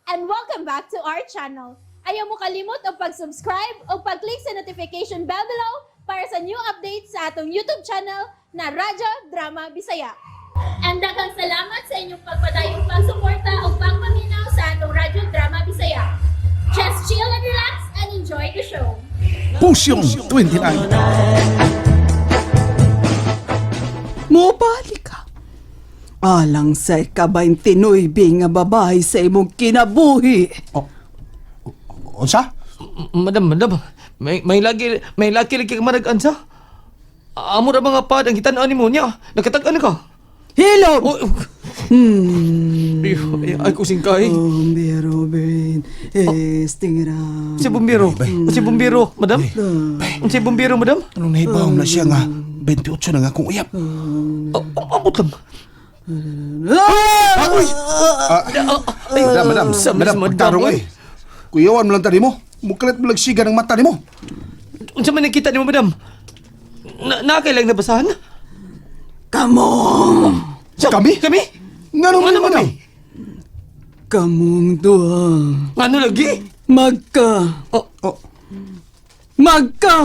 And welcome back to our channel. Ayaw mo kalimot og pag-subscribe o pag-click sa notification bell below para sa new updates sa atong YouTube channel na Radyo Drama Bisaya. And daghang salamat sa inyong pagpadayong pagsuporta o pagpaminaw sa atong Radyo Drama Bisaya. Just chill and relax and enjoy the show. Pusyong 29. Mobalik ka. Alang sa ika-29 nga babae sa imong kinabuhi. Oh. Unsa? Madam, madam, may lagi lagi ka managan sa. Amo ra mga pad ang gitan-an nimo niya. Nakatag-an ka. Hilom! Oh, ay, ay, ay kusing kay. Bombero, Ben. Estingra. Si bumbiro. Si bumbiro, madam. Si bumbiro, madam. Anong nahibaw na siya nga 28 na nga akong uyab. Oh, ambot lang. Ah! Uy! Ah, madam, madam, madam, pagtarong eh. Kuyawan mo lang tani mo. Mukalit mo lang siga ng mata nimo. Unsa man nakita nimo, madam? Na nakailang nabasahan? Kamo! Kami? Kami? Ngano Ngano man, madam? kami? Kamong duha. Ngano lagi? Magka. Oh, Oh, Magka!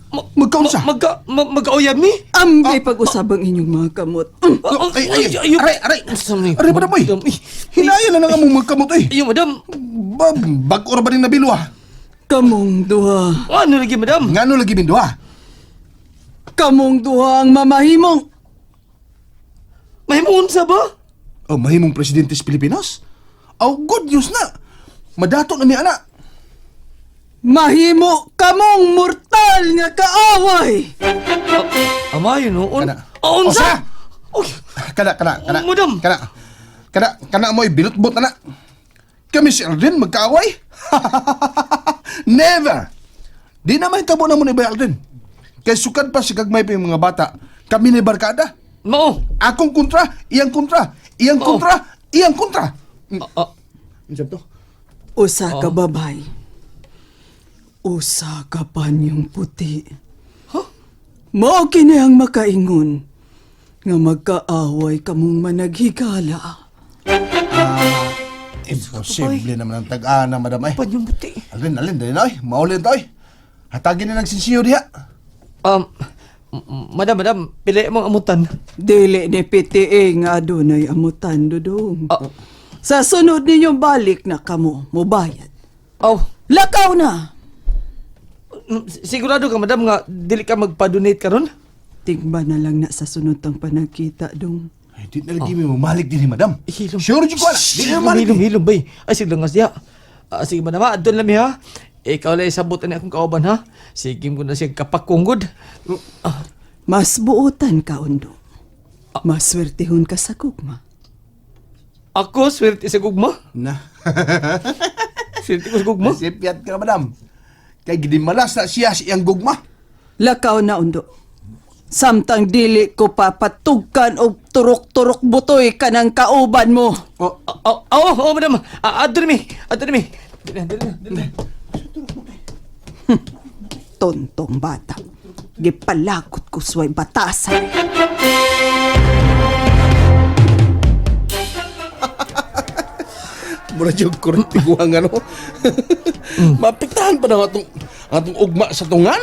magkaunsa? Magkauyab ni? Ambay pag-usab ang inyong mga kamot. Oh, Ay, ay, ay, aray, aray. Aray, madam, oy. Madam, eh. Hinaya na lang among magkamot eh. Ayo, madam. Ba, bag-o ra ba ning nabilo ah? Kamong duha. Ano lagi, madam? Ngano lagi min duha? Kamong duha ang mamahimong. Mahimuon sa ba? Oh, mahimong presidente sa Pilipinas? Oh, good news na. Madato na mi ana. Mahimo kamong mortal nga kaaway. Ama, yun noon. Kana. Oh, unsa? Usa! Uy, Kana, kana, kana. Oh, madam. Kana. Kana, kana mo'y bilotbot na na. Kami si Aldrin magkaaway? Never! Di na mahitabo na mo ni Bay Aldrin. Kay sukad pa si gagmay pa yung mga bata, kami ni barkada. Mao. Akong kontra, iyang kontra, iyang Oo. kontra, iyang kontra. Ah, Unsa to? Usa ka babay. Usa ka panyong puti. Huh? Mao kini ang makaingon nga magkaaway kamong managhigala. Imposible naman ang tag-ana, madam ay. Panyong puti. Aldrin, Aldrin, dali na oy. Maulin ta oy. Hatagin na nagsinsiyo diha. Madam, madam, pili mong amutan. Dili ni PTA nga adunay amutan dudong. Ah. Sa sunod ninyong balik na kamo mobayad. Oh, Lakaw na. Sigurado ka, madam, nga dili ka magpa-donate karon? Tingba na lang na sa sunod tang panagkita dong. Ay, di na lagi may mamalik din ni madam. Hilom. Sure jud ko ana. Di na Hilom, mamalik. hilom, hilom, bay. Ay, sige lang siya. Ah, sige, madam, ha? Adto lang mi, ha? Ikaw lang isabot ani akong kauban, ha? Sige mo na siya kapakungod. Ah, Mas buotan ka, Undo. Mas swertehon ka sa gugma. Ako, swerte sa gugma. Na. Swerte ko sa gugma. Nasipyat ka na, madam. Kay gidimalas na siya sa iyang gugma. Lakaw na, Undo. Samtang dili ko papatugkan og turok-turok butoy ka ng kauban mo. Oh, Oh, oh, oh, madam. Ah, adto na mi. Adto na mi. Dili na, dili na, dili na. Tontong bata. Gipalakot ko suway batasan. Mura yung kurtiguang ano. Mapiktahan pa na atong ugma sa tungan.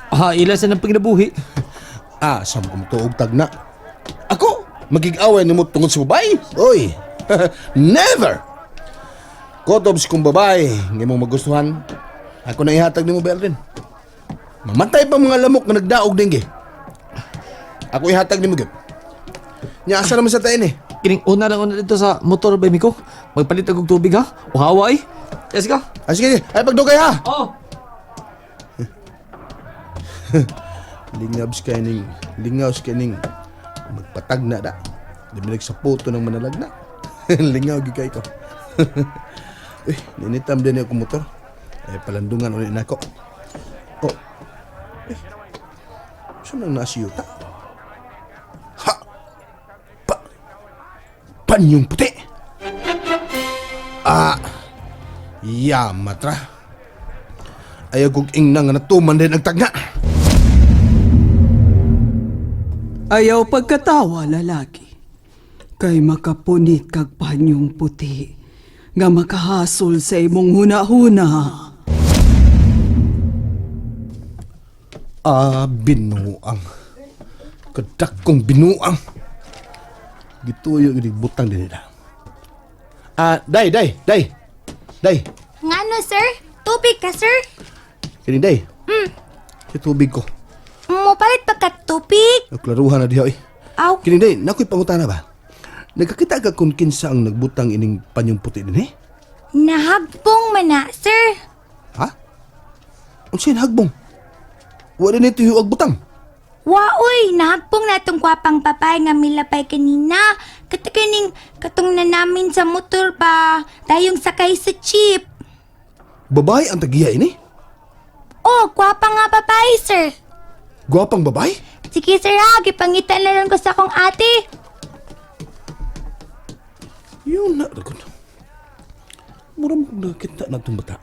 Ah, ila sa nang panginabuhi. Ah, sa kong tuog tagna. Ako, magigaway nimo tungod sa babae. Oy, never! Kotob si kong babae, nga imong magustuhan. Ako na ihatag nimo ba, Aldrin? Mamatay pa mga lamok nga nagdaog dengge. Ako ihatag nimo gyud. Nya asa naman sa tayo ni? Kining una lang una dito sa motor ba miko. Magpalit og tubig ha. Uhawa eh. Yes ka. Ah, sige, sige. Ay, pagdugay ha! Oh. Lingabs kay ning, lingaws kay ning magpatag na da. Di mo sa puto ng manalagna. Lingaw gyud kay ko. Uy, ninitam din ako motor. Ay palandungan ulit nako. Oh. Eh. Saan nang nasiyuta? Ha! Pa! Panyong puti! Ah! Yamatra. Ayaw kong ingna nga natuman din ang tagna. Ayaw pagkatawa, lalaki. Kay makapunit kag panyong puti. nga makahasol sa imong huna-huna. Ah, binuang. Kadakong binuang. Gituyo gid butang din nila. Ah, day, day, day. Day, Ngano, sir? Tubig ka, sir? kini day. Sa tubig ko. Mopalit pa ka tubig? Naklaruhan na diha oy. Aw, Kini day, nakoy pangutana ba? Nagkakita ka kung kinsa ang nagbutang ining panyong puti dinhi? nahagbong man na, sir. Ha? Unsa yung hagbong? Wala nito yung butang. Waoy, nahagpong na itong kwapang papay nga milapay kanina. Katakaning katong na namin sa motor ba, tayong sakay sa jeep. Babae ang tagiya ini? Oh, kwapa nga papay, sir. Gwapang babae? Sige, sir ha, gipangita na lang ko sa akong ate. Yun na, ragon. Mura mo kung nakita na itong bata.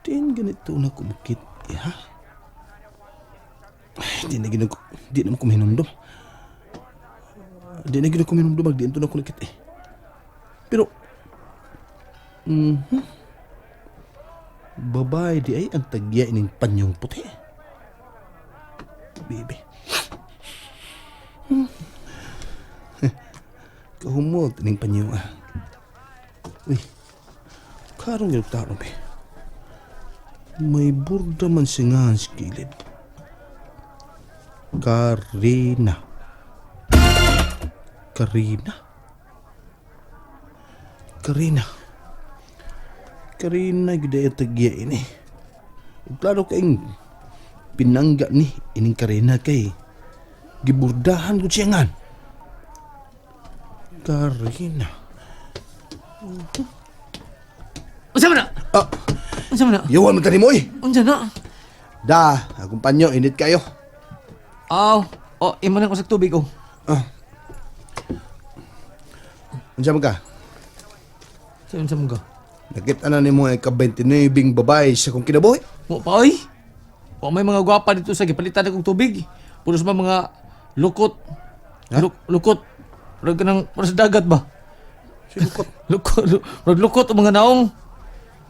Din ganito na kumukit, eh, ha? Ay, di na ginag... Di na mo kuminomdom. Di na ginag kuminomdom, di na ko nakita, eh. Pero... Babae di ay ang tagya ining panyong puti. Baby. Kahumot ining panyo ah. Uy, karong yung tarong be. May burda man siya nga sa kilid. Karina. Karina. Karina. Karina gyud ay tagya ini. Ug klaro kaing pinangga ni ining Karina kay giburdahan gud siya ngan. Karina. Unsa man na? Ah, Unsa man na? yawan man tani mo eh. Unsa na? Da, akong panyo, init kayo. Aw, oh, imo lang usag tubig oh. Unsa man ka? Sa unsa man ka? Nakita na nimo ang ka-29 babae sa kong kinabuhi. Mo pa oy. Wa may mga gwapa dito sa gipalitan akong tubig. Pulos ba mga lukot. Ha? Lukot. Murag kanang murag sa dagat ba? Silukot. Lukot, murag lukot ang mga naong.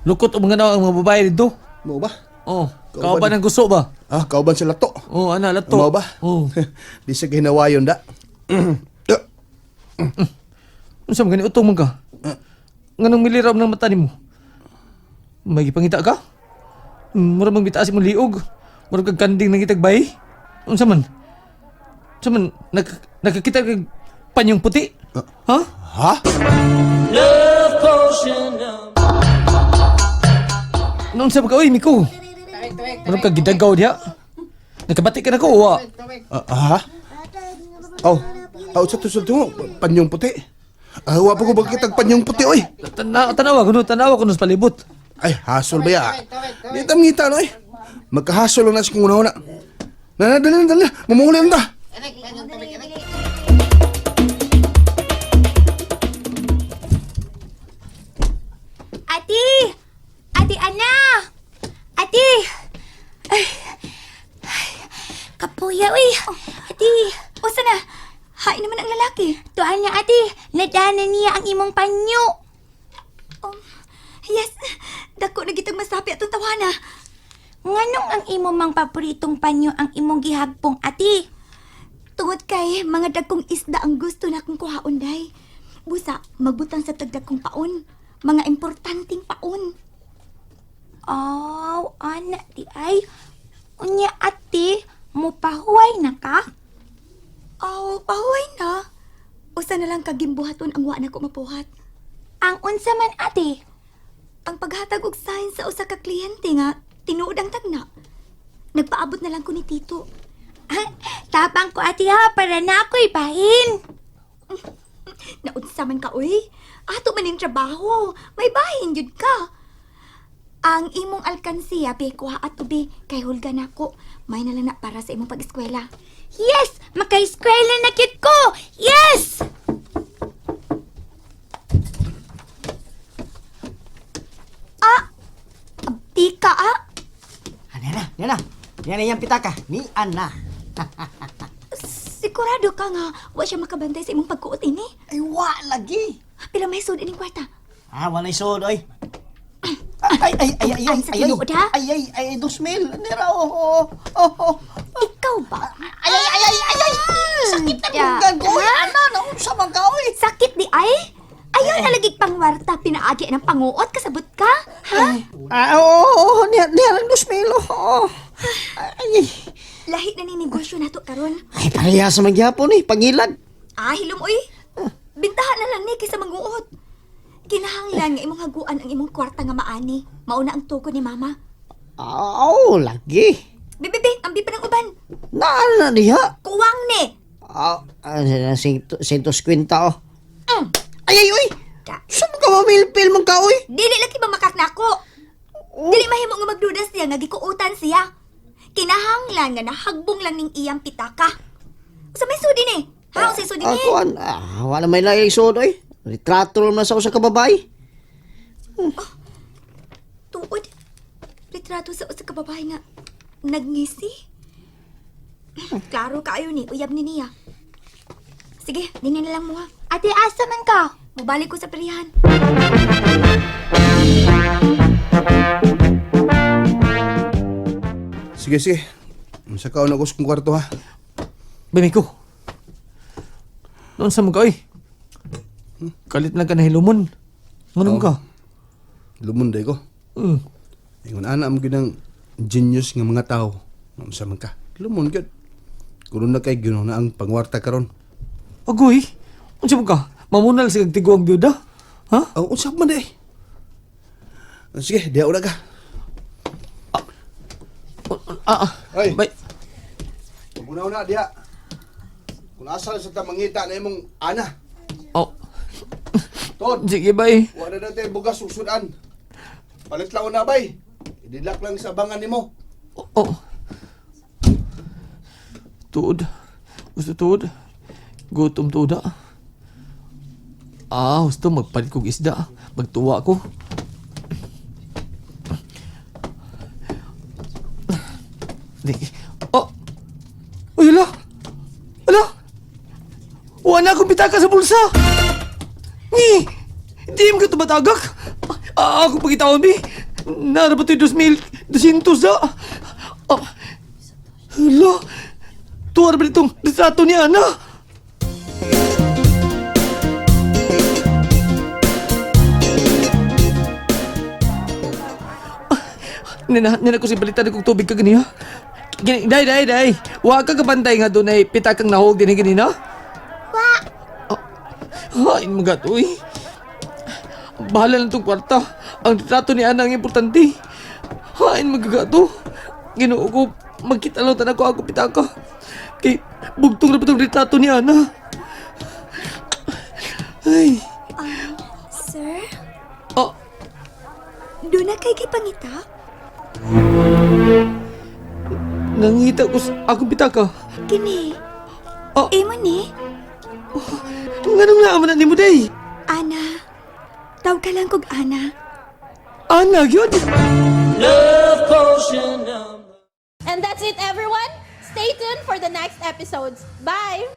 Lukot ang mga naong ang mga babae dito. Mo ba? Oh, Kauban. kauban ang gusto ba? Ah, kauban sa lato. Oh, ana lato. Mo ba? Oh. Di sa ginawayon da. Ah, Unsa man gani utong man ka? Nganong miliraw ng mata nimo? May gipangita ka? Mura mang bitaas imong liog. Mura kag kanding nangitag bay. Unsa man? Unsa man nakakita kag panyong puti? Ha? Ha? Unsa ba ka oy Miko? Mura kag gidagaw diha. Nakabati ka na ko wa. Ah, ha? Oh, oh, sa to sa to, panyong puti. Ah, wa pa ko bagkitag panyong puti oy. Tanawa kuno, tanawa kuno sa palibot. Ay, hasol ba ya? Di tamngita no eh. Magkahasol lang na sa kung una-una. Na, na, dali na, dali na. Mamuli na ta. Ate! Ate Ana! Ate! Ay, ay, kapuya, uy. Ate! Usa na? Hain naman ang lalaki. Tuan na, ate. Nadana niya ang imong panyo. Yes, dako na gitang masapi atong tawana. Nganong ang imo mang paboritong panyo ang imong gihagpong, ate? Tungod kay mga dagkong isda ang gusto na akong kuhaon day. Busa, magbutang sa tagdagkong paon. Mga importanteng paon. Aw, ana di ay. Unya, ate, mupahuway na ka? Aw, pahuway na. Usa na lang kagimbuhaton ang wa na ko mapuhat. Ang unsa man, ate? Ang paghatag og sign sa usa ka kliyente nga tinuod ang tagna. Nagpaabot na lang ko ni Tito. Ah, tapang ko, ate ha, para na ako'y bahin. Naunsa man ka oy. Ato man ning trabaho. May bahin gyud ka. Ang imong alkansiya be kuha at ubi kay hulga nako. May na lang na para sa imong pag-eskwela. Yes! Maka-eskwela na cute ko! Yes! Abdi ka ah. Ah, na, yan na. Yan na yung pitaka ni Anna. Sigurado ka nga wa siya makabantay sa imong pagkuot ini. Ay, wa lagi. Pila may sud ining kwarta? Ah, walay sud oy. Ay ay ay ay ay Sa ay ay tinuod, ha? ay ay ay 2,000. Nira oh oh oh. Oh. Ikaw ba? Ay ay ay ay ay ay. Sakit na Ya. punggan ko. Oy, ana na unsa man ka oy? Sakit di ay? Ayaw na lagi pangwarta, pinaagi ng panguot, kasabot ka? Ha? Ah, oo, oo, niya niya ang 2,000. Oh. Ay, ay. Lahi na ni negosyo nato karon. Ay, pareha sa magyapon eh, pangilan. Ah, hilom uy. Bintahan na lang ni kaysa manguot. Kinahanglan nga imong haguan ang imong kwarta nga maani. Mauna ang tuko ni mama. Ah, oo, lagi. Bibibi, ambi pa ng uban. Naan na diha. Kuwang ni. Ah, ah, 150 oh. Ay, ay, uy! Da. Saan ka mamilpil man ka, uy? Dili lagi ba makaknako? Dili mahimo nga magduda siya nga gikuutan siya. Kinahanglan nga nahagbong lang ning iyang pitaka. Usa may sudi ni? Ha, usa sudi Ah, ni? kuan, ah, wala may laing sud, uy. Retrato man sa usa ka babae. Tuod. Retrato sa usa ka babae nga nagngisi. Klaro kaayo ni uyab ni niya. Sige, dinhi na lang mo ha. Ate, asa man ka? Mubalik ko sa perihan. Sige, sige. Sa kaon ako sa kong kwarto ha. Bay, Miko. Noon sa mga oy. Kalit lang ka na hilumon. Nganong ka? Lumunday ko. Ingon ana mo ginang genius nga mga tao. Unsa man ka? Lumon gyud. Kuno na kay Ginoo na ang pangwarta karon. Agoy. Unsa man ka? Mamunal sa kagtiguang byuda? Ha? Oh, unsa man di? Sige, diha ura ka. Ah, ah. Oy. Bay, Una-una diha. Kung asa sa ta mangita na imong ana. oh. Tod, Sige, bay. wala na tayo bugas ug sudan. Palit lang una bay. Idilak lang sa abangan nimo. Oh. Tuod. Gusto tuod. Gutom tuod ah. Ah, gusto magpalit kog isda. Magtuwa ko. Di. Oh. Uy, ala. Ala. Wala akong pitaka sa bulsa. Ni. Di mo ka tumatagak. Ah, ako pagitawon, bi. Nara ba ito'y 2,200 ah? Ah. Hala. Tuwar ba itong litrato ni Ana? Ah, Nina, nina ko si balitan kong tubig ka ganiya. Gani, day, day, day. Wa ka kabantay nga doon ay pitakang nahog din ganina. Wa. Ah, ay, mga to, eh. Bahala lang itong kwarta. Ang litrato ni Ana ang importante. Hain magagato. Ginoo ko, magkita lang tanan ko ako pitaka. Kay, bugtong na ba itong litrato ni Ana? Ay, Sir, oh, doon na kay gipangita? nangita ko sa akong pitaka. Kini. Oh. Imo ni? Nganong naaman na ni mo, day? Ana. Tawag ka lang kog Ana. Ana, yun! And that's it, everyone. Stay tuned for the next episodes. Bye!